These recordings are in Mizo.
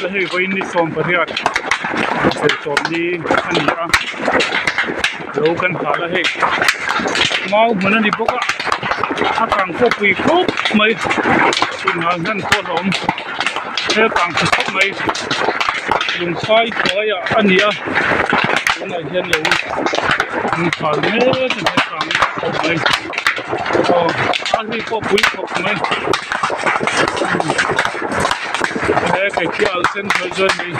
ila hei vawiin ni 18 serchawm ni a ni a lo kan hal a hei mau hmun a ni bawk a a kang pawh pui khawp mai inhal hman pawh a awm he kang tha khawp mai lungphai hnuaiah a ni a tunah hian lo inhal mek a ni a kang khawp mai aw a hri pawh pui khawp mai he kei khi alh sen sawi chuan ni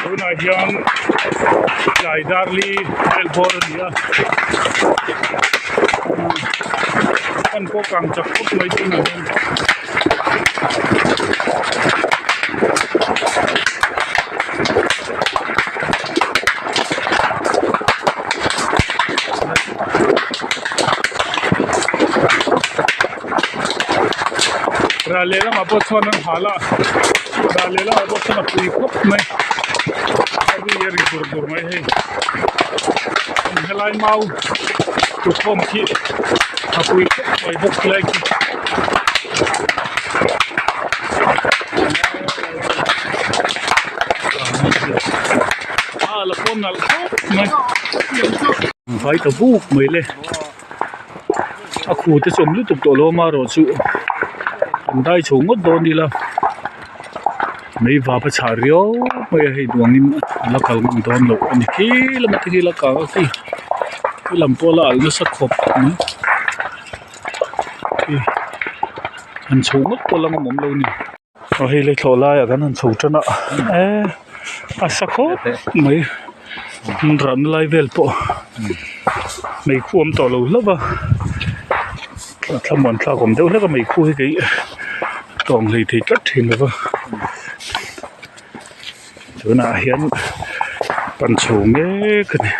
tunah hian tlai dar li vel bawr a ni a fan pawh kang chak khawp mai tunah hian. Ral lehlamah pawh chuan an hal a ral lehlamah pawh chuan a pui khawp mai a ri a ri dur dur mai hei helai mau tukhawm khi a pui khawp mai bawk helai khi. A la pawn nalh khawp mai vai ta vuk mai le a khu te chu awm lutuk tawh lo amaherawh chu an dai chho ngawt dawn ila mei vap a chhah riau mai a hei duangin a la kal ngam dawn loh a ni khi lama te khi la kang a khi khi lam pawh la alh nasa khawp mai khi han chho ngawt pawh la ngam awm lo a ni. Aw hei lei thlawh laiah kan han chho tan a eee a sa khawp mai hmun rahna lai vel pawh meikhu awm tawh lo hlauh va thlamuan thlak awm deuh hlek a meikhu hi kei tawng hlei thei tlat thin lo va tunah hian pan chho mek a ni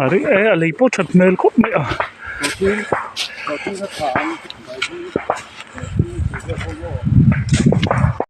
a rei e a lei pawh that hmel khawp mai a.